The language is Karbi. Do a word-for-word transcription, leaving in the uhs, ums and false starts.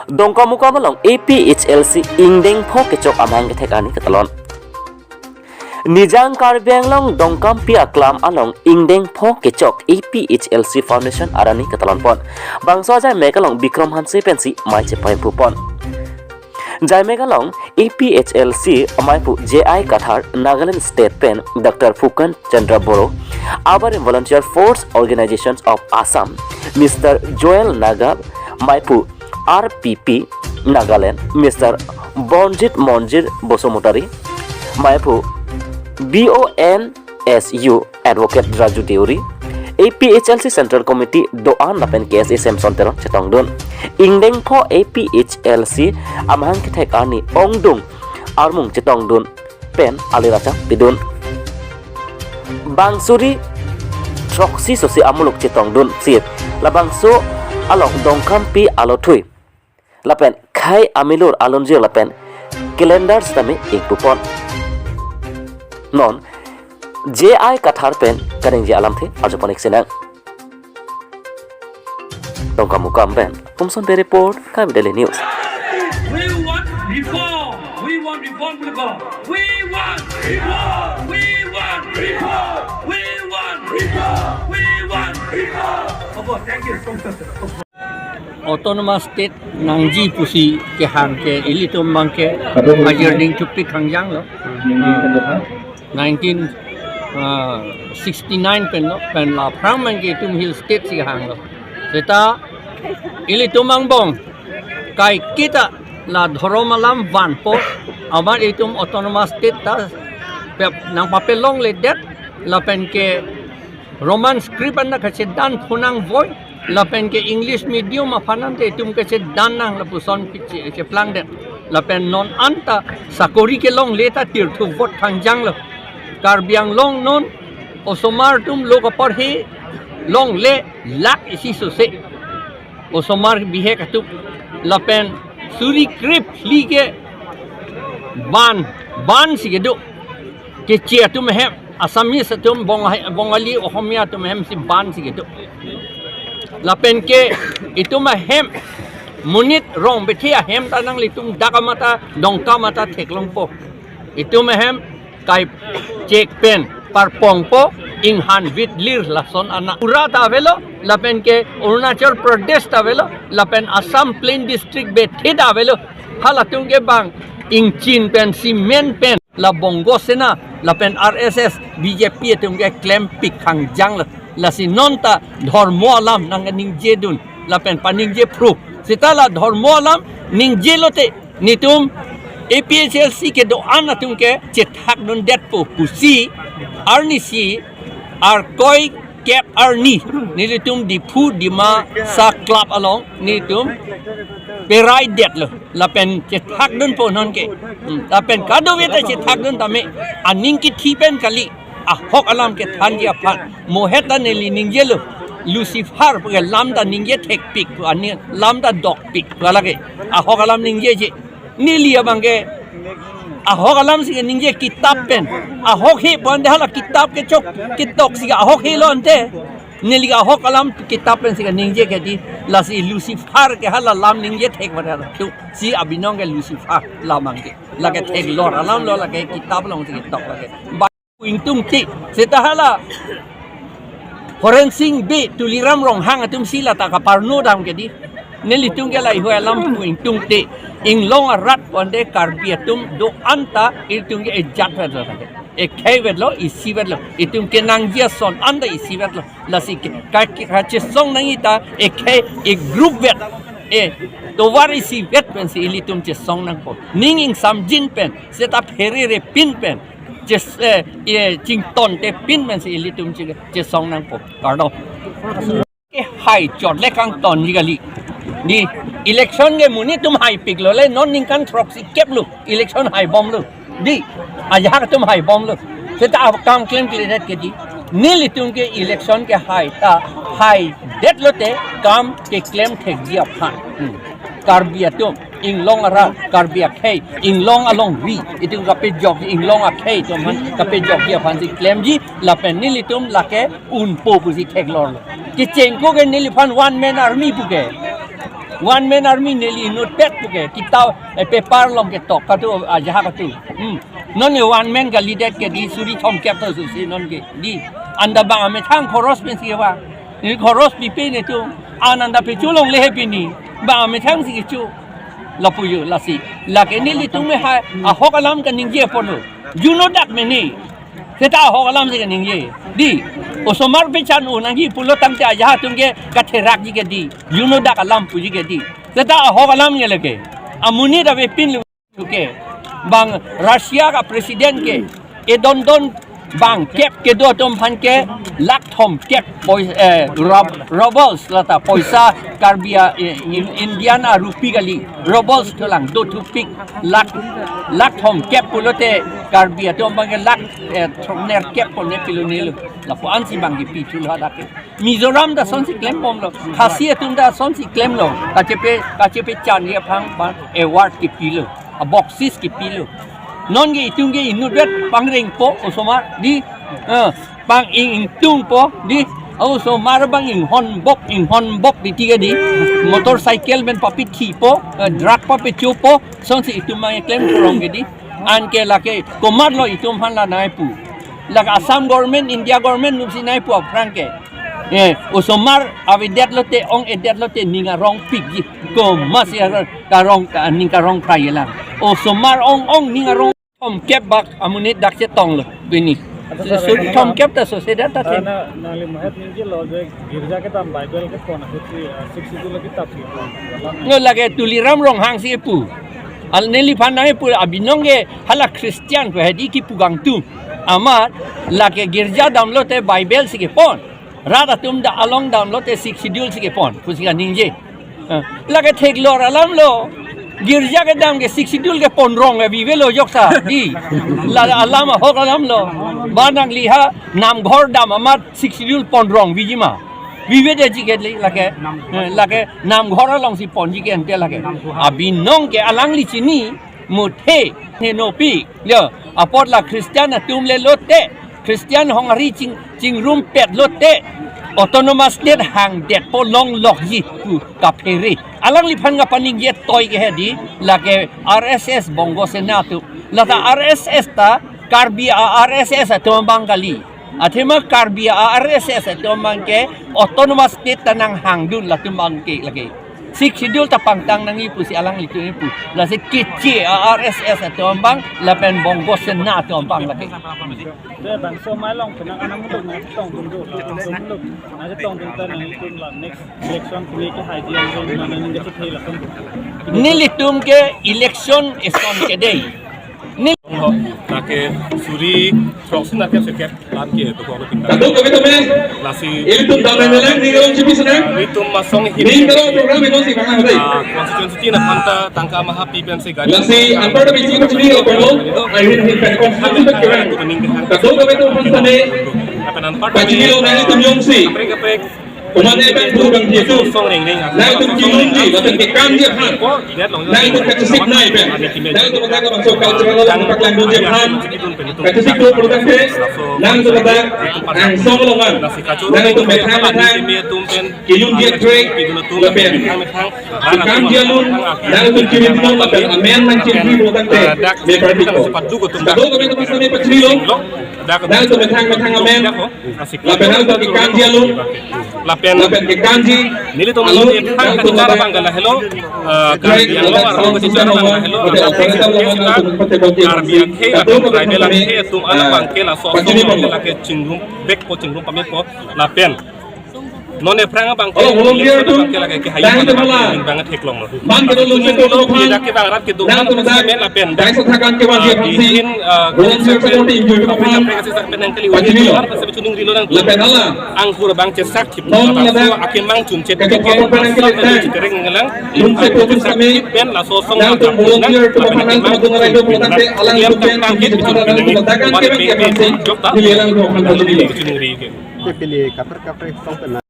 Dongkamukam along A P H L C ingdeng pho kechok amahang kethek arni ketalon. Nijang Karbi Anglong Dongkampi aklam along ingdeng pho kechok A P H L C Foundation arni ketalon pon. Bangso ajaimek along Bikram Hanse pensi mei chepai pupon. Jaimek along A P H L C amei pu J I Kathar, Nagaland State pen Doctor Phukan Chandra Boro, Urban Volunteer Force Organizations of Assam, Mister Joel Naga, mei pu R P P Nagaland, Mister Bonjit Monjir Basumatary, mei pu B O N S U Advocate Raju Deuri, A P H L C Central Committee do-an lapen K S A Samson Teron chetongdun. Ingdeng pho A P H L C amahang kethek arni ongdung armung chetongdun pen alir acham pidun. Bang suri throksi sosi amuluk chetongdun sir. Labangso along Dongkampi alothui lapen khei amilur alunjir lapen calendar sitame ingpupon. Non J I Kathar pen kaningje alamthe arjuponik sinang. Dongkamukam pen Pumson Bey report, Karbi Daily News. We want reform. We want reform, people. We want reform. We want reform. We want reform. We want reform. Opo, thank you. Autonomous State nangji pusi kehang ke ilitum abangke ajir ding chukti khangjang lo. Nineteen, ah, sixty-nine pen lo, pen laphrang abangke itum Hill State si hang lo. Seta ilitum angbong kaiketa la dhorom alam vanpo, amat itum Autonomous State ta pep nangpapelongledet, lapen ke Roman script an ta kachedan phonangvoi, lapen ke English medium aphan ante itum kachedan nang lapuson piche cheplangdet. Lapen non anta sakori kelongle ta tirthu vote khangjang lo. Karbi Anglong non osomar atum lo kaporhe longle lakh isi sose. Osomar bihek atum lapen suri krip hli ke ban, ban si kedo. Keche atum ahem, Assamese atum, Bonga-, Bongali, Ohomia atum ahem si ban si kedo. Lapen ke itum ahem monit rong bethe ahem ta nanglitum dak amat ta Dongka amat ta theklongpo. Itum ahem kai chek pen parpongpo, inghan vit lir lason ana. Ura ta avelo, lapen ke Arunachal Pradesh ta avelo, lapen Assam Plain District bethe ta avelo. Halatum ke bang ingchin pen, cement pen, la Bongo Sena, lapen R S S, B J P atum ke klempik khangjang lo. Lasi non ta dhormo alam nangkaningjedun, lapen paningje phru. Seta la dhormo alam ningje lote, netum A P H L C kedo-an atum ke chethakdundetpo pusi, arnisi, Arkoi kep arni, nelitum Diphu Dimasa Club along netum peraidetlo, lapen chethakdunpo non ke. Hmm, lapen kadokave ta chethakdun tame, aning kithi pen kali, ahok alam kethanji aphan. Mohet ta neli ningjelo, Lucifer pu ke lam ta ningje thekpik pu, ani lam ta dokpik pu lake. Ahok alam ningjeje. Neli abangke ahok alam si keningje kitab pen. Ahok he pu ante hala kitab kechok ketok si ahok he lo ante. Neli ahok alam kitab pen si keningje ke di, lasi Lucifer ke hala lam ningje thek pada tu si abinong ke Lucifer lam abangke. Lake theklor alam lo, lake kitab along si ketok lake. Ba- Ingtungte, seta hala Horensing Bey, Tuliram Ronghang atum si lata kaparno dam ke di. Nelitum ke lahei alam ingtungte, inglong arat pu ante Karbi atum do-an ta itum ke ejat vetlo, ekhei vetlo, isi vetlo. Itum kenangji ason anta isi vetlo. Lasi ke, ka, ka, kachesong nangji ta ekhei, e-group vet, e tovar isi vet pensi ilitum chesong nangpo. Ning ingsamjin pen, seta pherere pin pen, ches-, eh, eh, chingtonte pin pensi ilitum che-, chesong nangpo. Kardom. Ke hai chot le kangtonji kali. Di election ke monit atum haipiklo le, non ningkan throksi kep lo election haibomlo. Di ajahak atum haibomlo. Seta akam klemkledet ke di. Nelitum ke election ke hai ta haidet lote kam keklem thekji aphan. Hmm. Karbi atum, inglong arat, Karbi akhei, inglong alongri, itum kapejok, inglong akhei atum aphan kapejokji aphan si klemji, lapen nelitum lake unpo pusi theklorlo. Kechengko ke neliphan one man army pu ke. One man army neli inutpet puke, kita, eh, paper along ketok katu, ajahak katu. Hmm. Non ye one man kalidet ke di, suri thomkep ta susi non ke di. Anta bang amethang khoros pensi ba. Neli khoros pipe netum. An anta pechu longle he pini. Bang amethang si kecho. Lapu yo lasi. Lake nelitum me ha, ahok alam kaningje apotlo. Juno dak meni. Seta ahok alam si kaningje. Di. Osomar pechan-o nangji pulo tangte ajahak atum ke katherakji ke di. Juno dak alam puji ke di. Seta ahok alam ke lake. Amonit avepinlo ke. Bang Russia ka president ke. Edondon bangkep kedo atum aphan ke lakh thomkep poi-, eh, rub-, rubles lata poisa Karbi a, eh, in-, Indian a rupee kali. Rubles thulang dothupik lakh, lakh thomkep pulote Karbi atum abang ke lakh, eh, throknerkep pone pilonelo. Lapu-an si bang kipi thulo hadak ke. Mizoram ta asonsi klembomlo. Khasi atum ta asonsi klemlo. Kachepe, kachepe chan ye phang ba award kipilo. Aboksis kipilo. Non ke itum ke inutvet pangrengpo osomar di, eh, pang-ing ingtungpo di, osomar bang inghonbok, inghonbok di tiga di, motorcycle pen papithipo, eh, drug papechopo, asonsi itum bang keklem kurong ke di, anke lake komatlo itum aphan la nangpu. Lake Assam government, India government atum si nangpu aphrang ke. Eh, osomar avedetlote, ong-edetlote ning arongpikji. Komatsi arong, karong, ka-, ning karong phra yelang. Osomar ong-ong ning arong thomkep bak amonit dak chetonglo pini. Suri thomkep ta sose dak ta the. Na, nangli mahet ningjelo je girja kedam Bible kepon ahut si, ah, Sixth Schedule kitab si pon. Ngo lake Tuliram Ronghang si epu. Al neliphan nangpu abinong ke hala Christian pu hedi kipu kangtung. Amat lake girja damlote Bible si kepon. Rat atum ta along damlote Sixth Schedule si kepon pusi kaningje. Eh, lake theklor alamlo. Girja kedam ke Sixth Schedule keponrong ke vivelo joksa. Di. La alam ahok alamlo. Ba nangli ha namghor dam amat Sixth Schedule ponrong vijima. Vivedeji ke le lake. Eh, lake namghor alongsi ponji ke ante lake. Abinong ke alangli chini muthe henopi. Ya, apot la Christian atum le lote, Christian hong ari ching, chingrumpet lote, autonomous state hangdetpo longlokji pu kaphere. Alangliphan kapaningje toi ke hedi, lake R S S Bongo Sena atum. Lata R S S ta, Karbi a R S S atum abang kali. Athema Karbi a R S S atum abang ke autonomous state ta nanghangdun latum abang ke lake. Sixth Schedule ta pangtang nangji pusi alanglitum pu. Lasi keche a R S S atum abang lapen Bongo Sena atum abang lake. Te bangso amei along penang anam muluk nangchetongdun do, bangso muluk nangchetongdun ta nangtum la next election kini ke hai diang dun mana nangchethe lapen. Nelitum ke election eson ke dei. Neli Lake suri throksi nerkep sekep lam ke dokok lo tinggal. Kadokave tame. Lasi ilitum damnang nelang ning arong chipi senang. Ilitum masong hi. Ning arong program ino si bang hadi. Ah, constituency na phanta tangka maha pi pen si gari. Lasi anpar ta bisi ko chini lo kono. Ahin hin pen constituency pen kewan. Kadokave tame phanta ne. Apa nampak? Pachini lo nang ilitum jongsi. Kaprek kaprek. Komat ne bang buru bang jesu. Song ring ring. Nangtum kilunji, lapen kekanji aphan. Nangtum kachesik nai pen. Nangtum ladak bangso cultural along paklangdunji aphan. Kachesik do pulotangte. Nangtum ladak angsong along an. Nangtum methang methang. Kilunji athrek. Lapen kekanji along. Nangtum chiri dunong lapen amen nangchiri pulotangte. Me party ko. Kadokave tame pachini lo. Nangtum methang methang amen. Lapen nangtum kekanji along. Lapen. Lapen kekanji. Nelitum along along, ephan nangtum kachichar lapen abang ke lahelo, eh, Karbi Anglong arlo kachichar abang lahelo, lapen Karbi akhei, lapen tribal akhei atum an abang ke laso asong lake chingrum vekpo, chingrum pamepo, lapen non ephrang abang ke, oh, volunteer election abang ke lake kehayu nangtum hala abang theklonglo. Man ke dolo, nangtum dak ke bang rat kedo nangtum dak semen lapen dak. Dai sethakan ke wajib ah, si. Ihin, ah, volunteer sa konti injury pa pan. Pachini lo. Lapen hala. Angkur abang chesak thip. Non ladak. Akemang chun chet. Kachok kapon pen angke asal letak. Chitereng ngelang. Lun se pokus kami. Pen laso asong. Nangtum volunteer tu papan nangtum atung arai do pulang te alang tu pen. Nangtum letak kan ke bang ke bang si. Nangtum alang tu papan nangtum. Chunung ri ke. Pili kaprek kaprek asong pen.